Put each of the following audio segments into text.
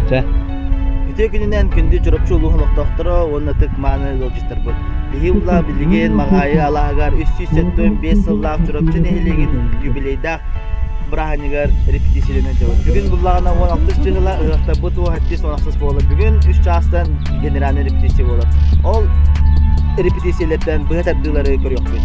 Чэ. Үтүө күнүнэн күндү Чурапчы улууһун олохтоохторо уонна ытык-мааны ыалдьыттарбыт. Биһи улаа билигин Маҕаайы алааһыгар 375 сыллаах Чурапчы нэһилиэгин юбилейдаах бырааһынньыгар репетициялэнэн дьабыт. Бүгүн буллаҕына 16 чыһыла ыһыахтарбыт уоһаттис 16 буолар. Бүгүн 3 чаастан генеральный репетиция буолар. Ол репетициялэртэн быһа тардыылары көрүөхпүт.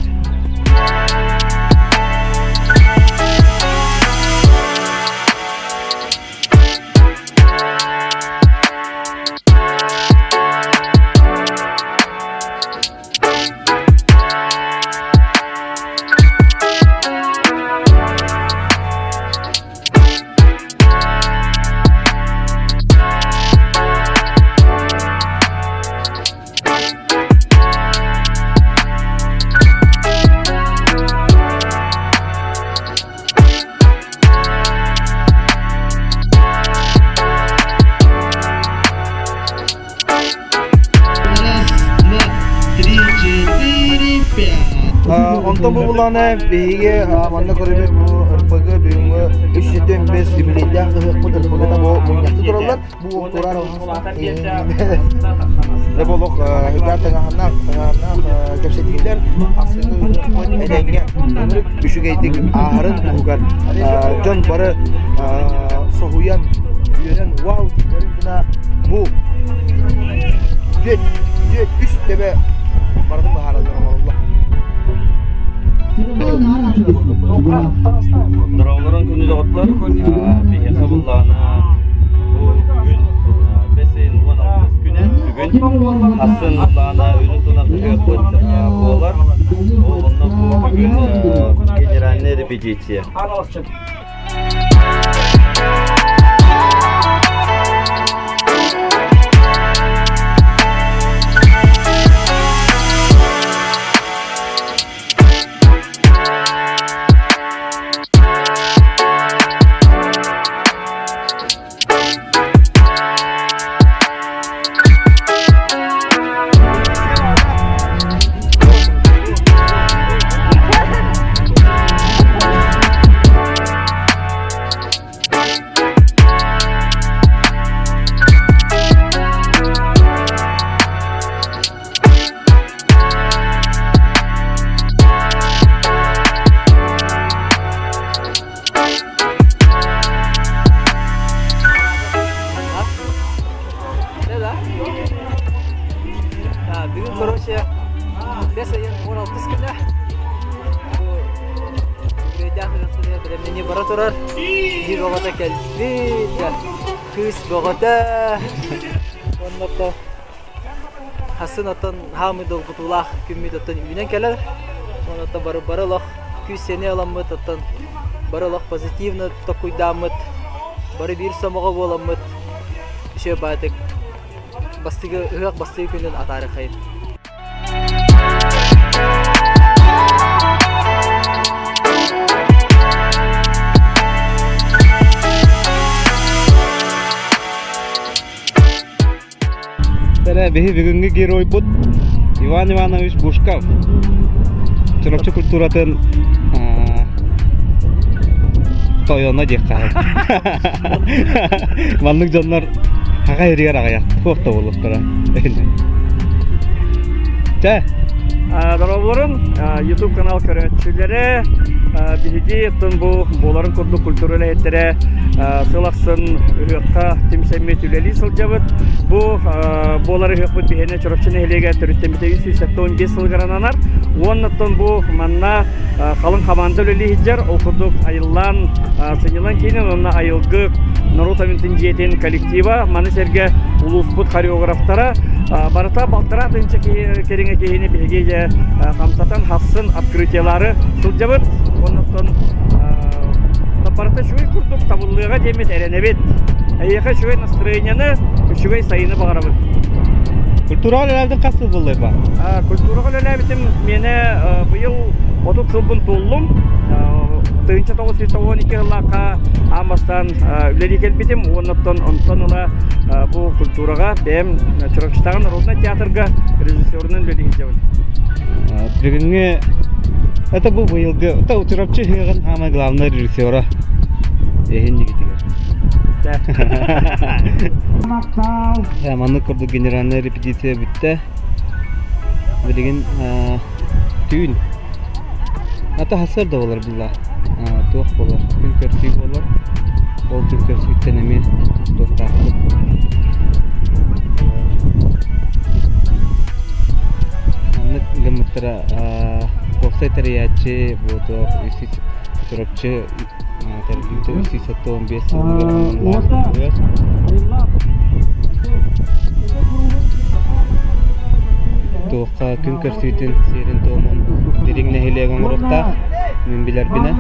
Онтон бу булааны биһиги манна көрөбүт бу РПГ бүгүҥҥү 375 юбилейдаах ыһыахпыт РПГ-та бу мунньахта тураллар. Бу турар Дьэ бу олох үрдээх тыҥааһыннаах тыҥааһыннаах кэпсэтиилэр ахсыҥҥы ыһыахпыт этэҥҥэ ынырык үчүгэйдик ааһарын туһугар дьон бары соһуйан үөрэн вау дииллэрин гына бу түөрт түөрт үс төбө барытын быһаараллар оҥороллор. Дороолорун күнү доҕоттор, биһиэхэ буллаҕына бу бүгүн бэс ыйын 16 күнэ бүгүн ахсын буллаҕына үрүн тунах ыһыахпыт буолар. Ол онно бу бүгүн генеральная репетиция. Бүгүн, короче, бэс ыйын 16 күнэ. Бу үөдээх ыһыахтарыгар бэлэмнэнии бара турар. Биир оҕото кэлбит, кыыс бөҕөтө. Уонна Хасын оттон хаамыы долгутуулаах күммүт оттон үүнэн кэлэр. Уонна оттон бары бары олох күүс-сэниэ ыламмыт, оттон бары олох позитивно токуйдааммыт, бары биир сомоҕо буоламмыт үчүгэй баайдык бастыгы ыһыах бастыгы күнүн атаарыхайын. Эрэ биһи бүгүҥҥү геройбут Иван Иванович Бушков Чурапчы культуратын тойоно диэххэ Маннык дьоннор хаха иригэр аҕыйах туох да буолуохтара. Чэ. Дорооболорун, YouTube канал көрөөччүлэрэ, биһиги оттон бу буоларын курдук культура үлэһиттэрэ сыл ахсын ыһыахха түмсэммит үлэлии сылдьабыт. Бу буолар ыһыахпыт биһиэнэ Чурапчы нэһилиэгэ төрүттэммитэ 375 сылыгар ананар. Уонна оттон бу манна халыҥ хамаанда үлэлии сылдьар. Ол курдук Айыллаан сынньалаҥ киинин уонна Айылгы норуот айымньытын дьиэтин коллектива, маны сэргэ улууспут хореографтара барыта балтараа тыһыынча кэриҥэ киһини биһиги дьэ хамсатан хассын открытиелары сылдьабыт. Оннуттан барыта үчүгэй курдук табыллыаҕа диэммит эрэнэбит. Эйиэхэ үчүгэй настроениены, үчүгэй сайыны баҕарабыт. Культураҕа үлэлээбитин хас сыл буолла ба? Культураҕа үлэлээбитим миэнэ быйыл 30 сылбын туоллум. 1992 сыллаахха аан бастаан үлэлии кэлбитим уонна онтон ыла бу культураҕа бэйэм Чурапчытааҕы народнай театрга режиссерунан үлэлии сылдьабын. Бүгүҥҥү это бу быйылгы Чурапчы ыһыаҕын самый главный режиссера эһин нигитигэр. Маннык курдук генеральная репетиция бүттэ. Билигин түүн. Ата хасар да болар булла. Туох болар? Күн көрсүү болар. Ол күн көрсүүттен эмиэ туохтаахпыт. Маннык гыммыттара уопсай тэрийээччи бу туох Чурапчы тэриллибитэ 375 сылыгар аналлаах Туохха күн көрсүүтүн сиэрин-туомун дириҥ нэһилиэк оҥоруохтаах мин билэрбинэн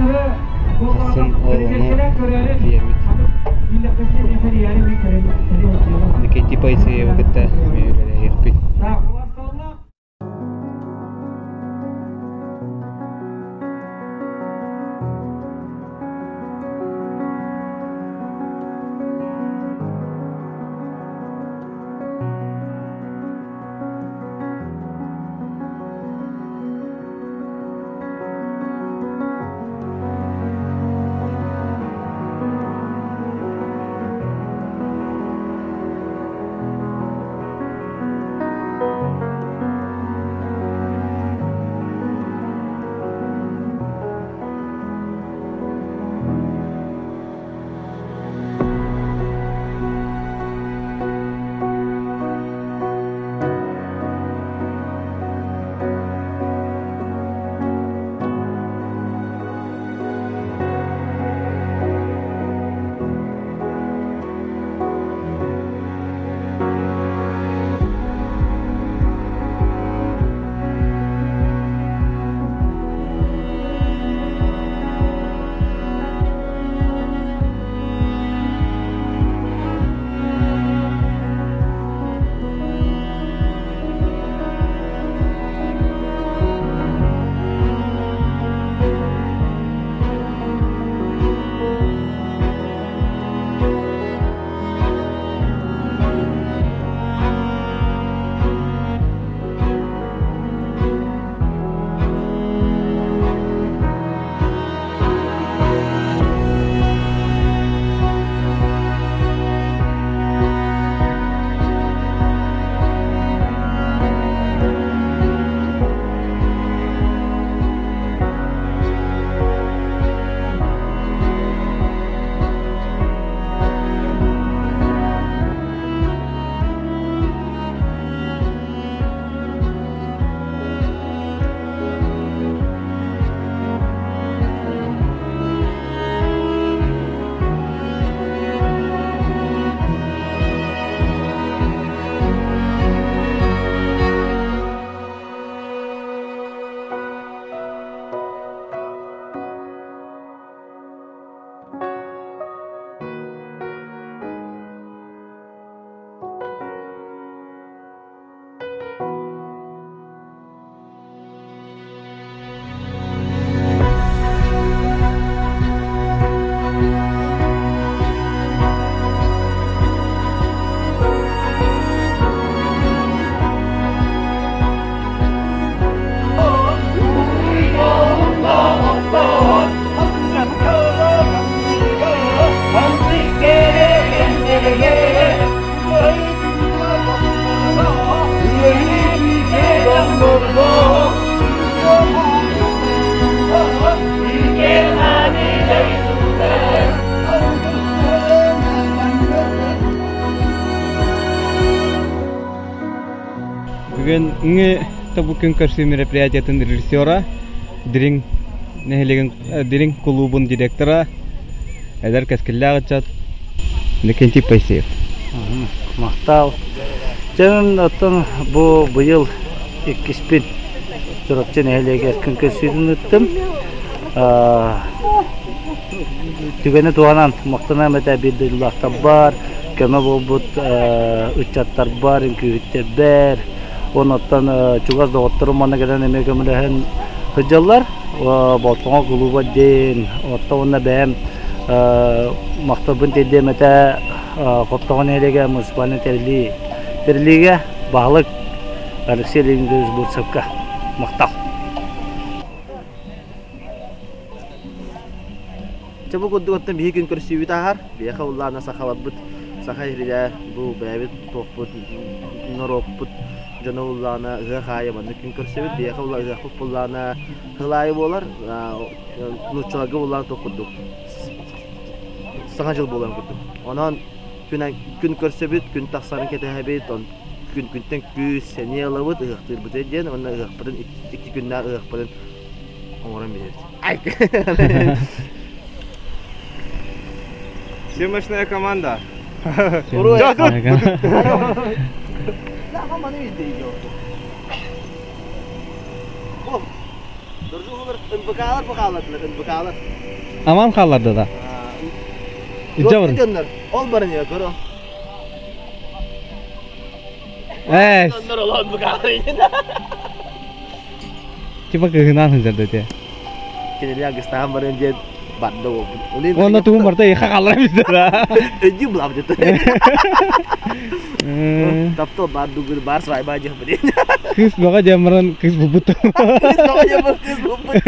хассын ол ону тиийэммит Никитий Поисеевы кытта эмиэ үлэлэһиэхпит. Бүгүн бу күн көрсүү мероприятиятын режиссера, Дириҥ нэһилиэгин Дириҥ кулуубун директора, эдэр кэскиллээх ыччат Иннокентий Поисеев. Махтал. Дьэ, оттон бу быйыл иккиспин Чурапчы нэһилиэгэр күн көрсүүтүн ыыттым. Түгэни туһанан махтаныам этэ биир дойдулаахтарбар, көмө буолбут ыччаттарбар, үҥкүүһүттэрбэр, Оннуттан чугас доҕотторум манна кэлэн эмиэ көмөлөһөн сылдьаллар. Болтоҥо кулууба диэн, оттон уонна бэйэм махталбын тиэрдиэм этэ Хоптоҕо нэһилиэгэ муниципальнай тэриллии тэриллиигэ баһылык Алексей Леонидович Бурцевка махтал. Чэ бу курдук оттон биһи күн көрсүүбүт ааһар. Биһиэхэ уллаана сахаларбыт саха иһирэ бу бэйэбит туохпут норуоппут дьоно уллаана ыһыах аайы маннык күн көрсөбүт. Биһиэхэ улла ыһыахпыт буллаана сыл аайы буолар. Нууччаларга буллаана туох курдук саҥа дьыл буоларын курдук. Онон күн күн көрсөбүт, күн тахсарын кэтэһэбит, күн күнтэн күүс, сэниэ ылабыт, ыһыахтыырбыт диэн уонна ыһыахпытын икки күннээх ыһыахпытын оҥорон биэрэбит. Съемочная команда. Аман хаалларды да. Дьоннор, ол баран көрө. Ээ. Типа кыһынан сылдьар дэтэ. Кинилэр агыстаан баран диэн барда буолбут. Онно тугун барта иха хааллара билдэр. Өйдүү булам дете. Таптал бар дугур бар свайба дьэх билин. Кыыс бөҕө диэн баран кыыс булбут. Кыыс бөҕө диэн баран кыыс булбут.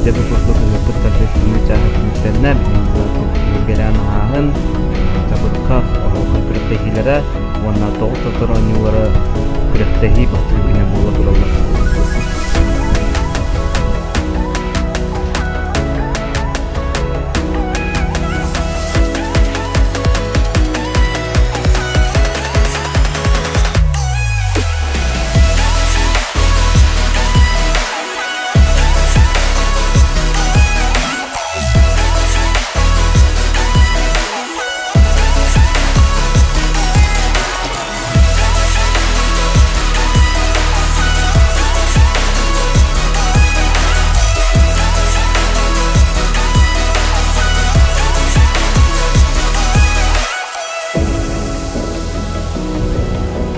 Дьэ бу курдук ыһыахпыт торжественнай чааһа түмүктэннэ. Билгэлээн аһааһын, чабырҕах, оһуохай күрэхтэһиилэрэ уонна тоҕус тотор оонньуулара күрэхтэһии бастакы күнэ буола тураллар.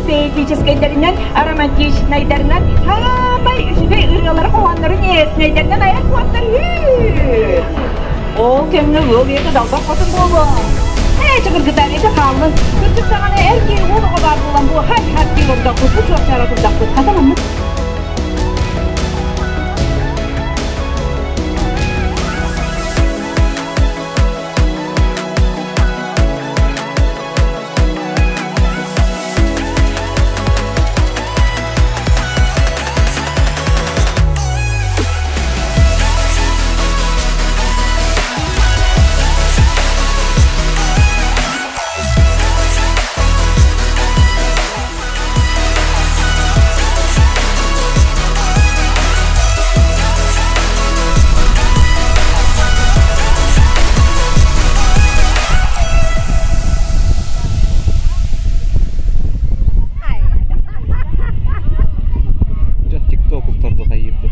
Поэтическайдарынан, романтичнайдарынан хаамай үчүгэй ырыалары хоһооннорун эснэйдэринэн айар куоттар Ол кэмҥэ ыал ийэтэ далбар хотун буолуо. Ээ, чыгыргытар ити хааллын. Кырдьык даҕаны эр киһи уол оҕо баар буолан бу хат-хат дии олордохпут, бу чуопчаара турдахпыт. Хата маннык. Дьон тикток устарду хайыырды.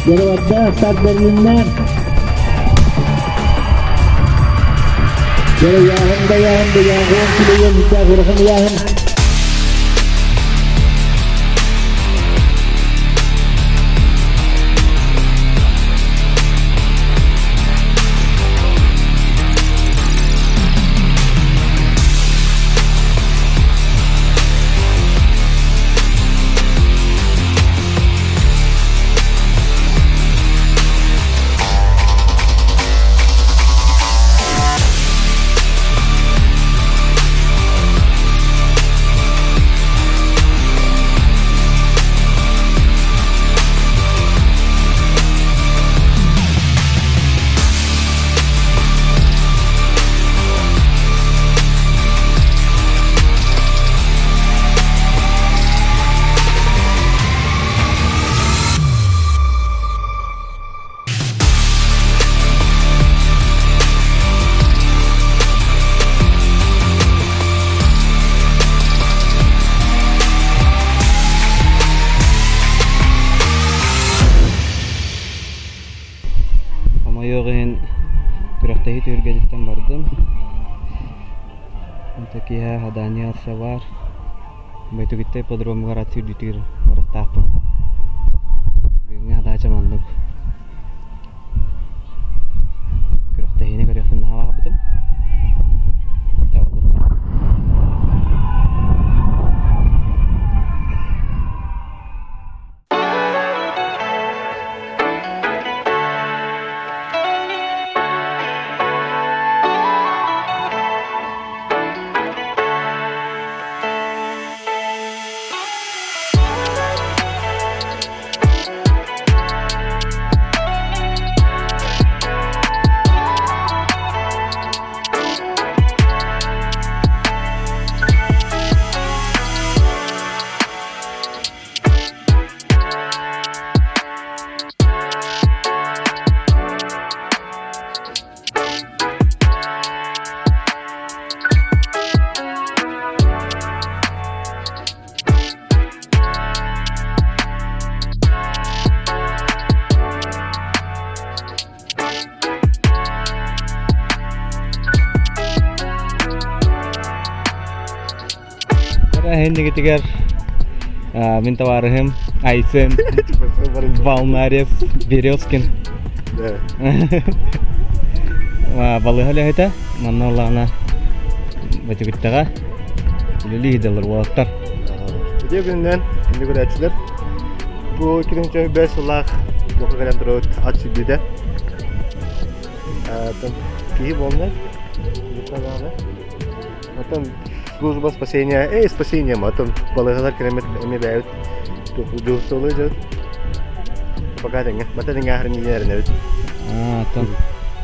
Дьоруойдар тардылыннар. Дьоруйааһын дайааһын дайааһын килийэн үтээхүрэхэн ыйааһын. Хомойуох иһин күрэхтэһии түһүлгэтиттэн бардым. Онто киэһэ Хадания Арсавар Бөтүгүттэй ипподромугар ат сүүрдүүтүгэр барыктаахпын. Бүгүҥҥү хадаача маннык. Күрэхтэһиини көрүөхпүн наһаа баҕарбытым. Эһиннигитигэр мин табаарыһым Айсен Волнарец Березкин. Балыыһа үлэһитэ. Манна олаана Бөтүгүттэҕэ үлэлии сылдьаллар уолаттар. Үтүө күнүнэн, күндү көрөөччүлэр. Бу 2005 сыллаах лоха кэлэн турабыт ат сүүрдүүтэ. Киһи буолна. Оттон служба спасения, эй, спасение, оттон балыыһалар кэлэммит эмиэ бэйэбит дьуһустуолуй дьон. Пока тэҥҥэ, бата тэҥҥэ аһарын эрэнэбит. А, оттон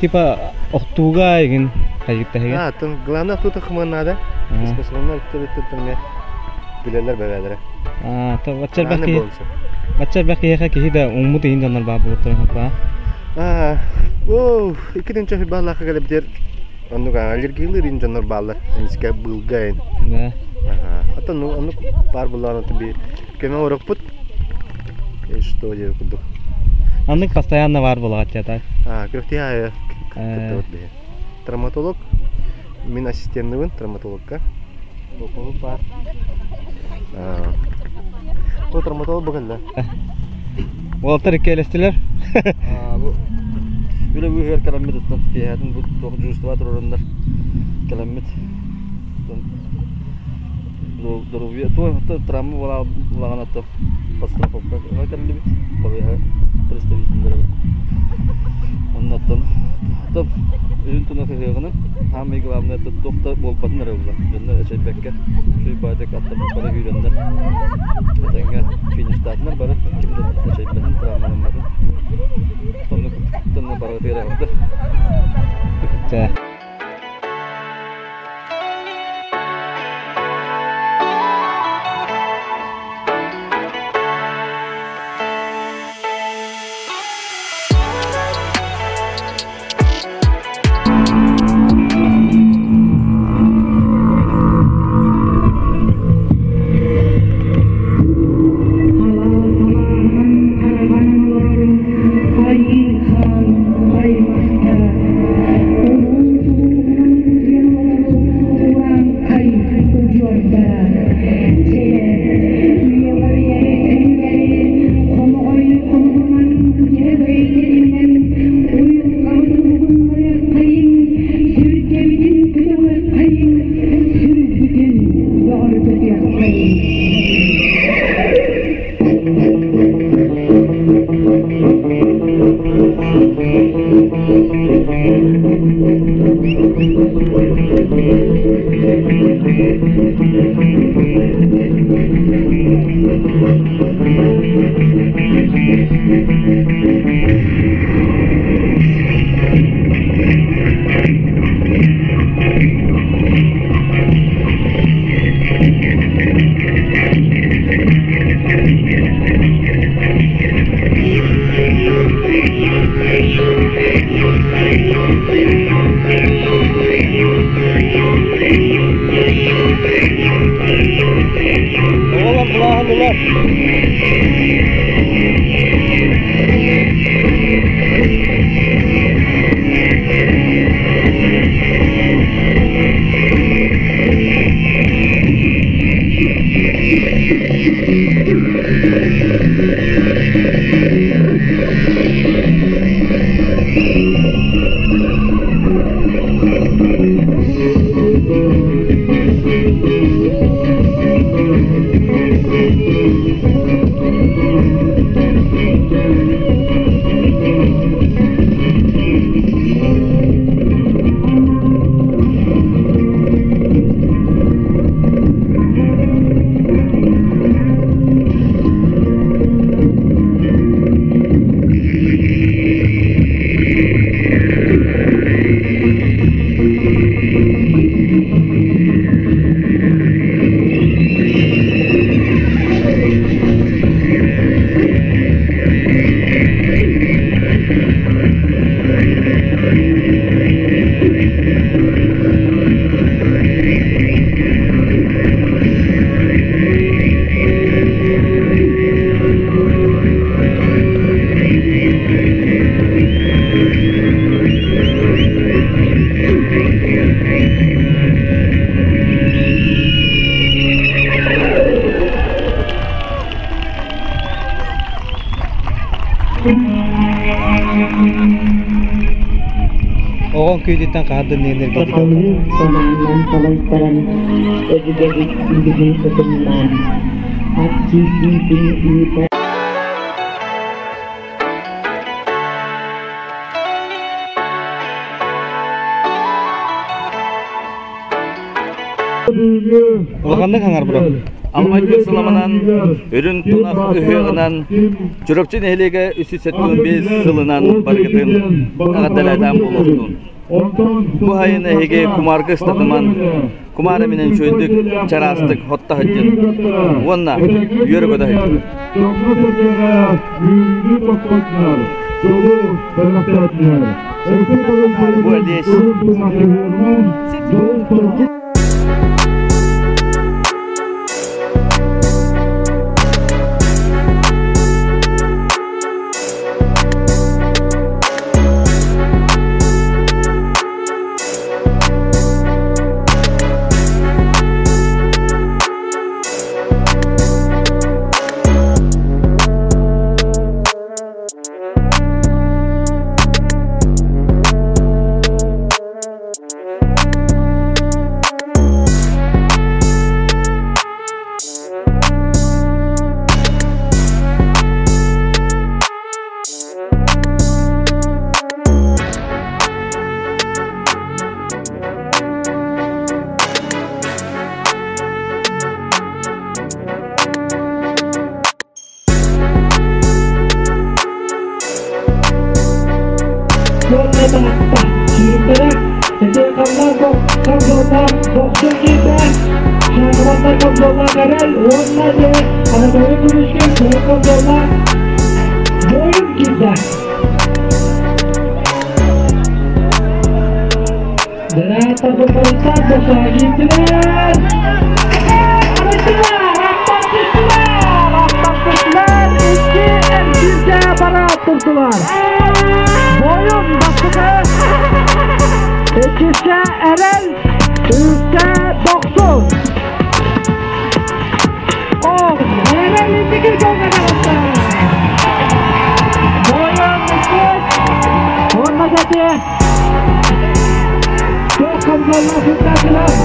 типа охтууга игин хайыттаһыга. А, оттон главное охтуута хымыан наада. Спасоннар төбөттөн билэллэр бэбээлэрэ. А, то баччар киһи баччар киһиэхэ киһи да ууммут иһин дьоннор баар буолуттарын хаппа. А, оо, икки тынча хыбаалаахха кэлэбитер Оннук аллергиялыыр ин дьоннор бааллар. Эмискэ быылга ин. Оттон оннук баар буллаҕына оттон биир көмө оҥоруохпут. И что диэн курдук. Аннык постоянно баар буолаҕат так. А, күрэхтии аайы кыттабыт биһи. Травматолог. Мин ассистенныбын травматологка. Боколу баар. Бу травматолог бу кэллэ. Уолаттар иккиэлэстилэр. Бу үлэ быыһыгар кэлэммит оттон киэһэтин бу туох дьуустуба туруораннар кэлэммит доруобуйа туох травма буолаҕына то подстраховка кэллибит балыыһа представителлэрэ оннуттан оттон үрүн туна кыһыаҕынан самый главное туох да буолбатын эрэ ылла дьоннор эчэйбэккэ үчүгэй баайдык аттарбыт бары күүрэннэр этэҥҥэ фиништаатынар бары ким да эчэйбэтин травмаламматын оннук тонна барытыгар эҕэрдэ. Оҕолор булааһынылар. Оҕон күйдүттэн хаһардын энергетика. Сахалыы санаанан салайтаран, өбүгэбит үгэһин утумнаан, ат сүүрдүүтүн ыытар Улаханнык хаҥар бро. Алмай күн сыламынан, үрүҥ тунах ыһыаҕынан, Чурапчы нэһилиэгэ 375 сылынан барыгытын эҕэрдэлээтэн буолуохтун. Бу сайын эһиги кумаарга ыстатыман, кумаар эминэн үчүгэйдик, чараастык хотто сылдьын уонна үөрэ-көтө сылдьын. Бу Олесь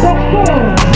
Doktor!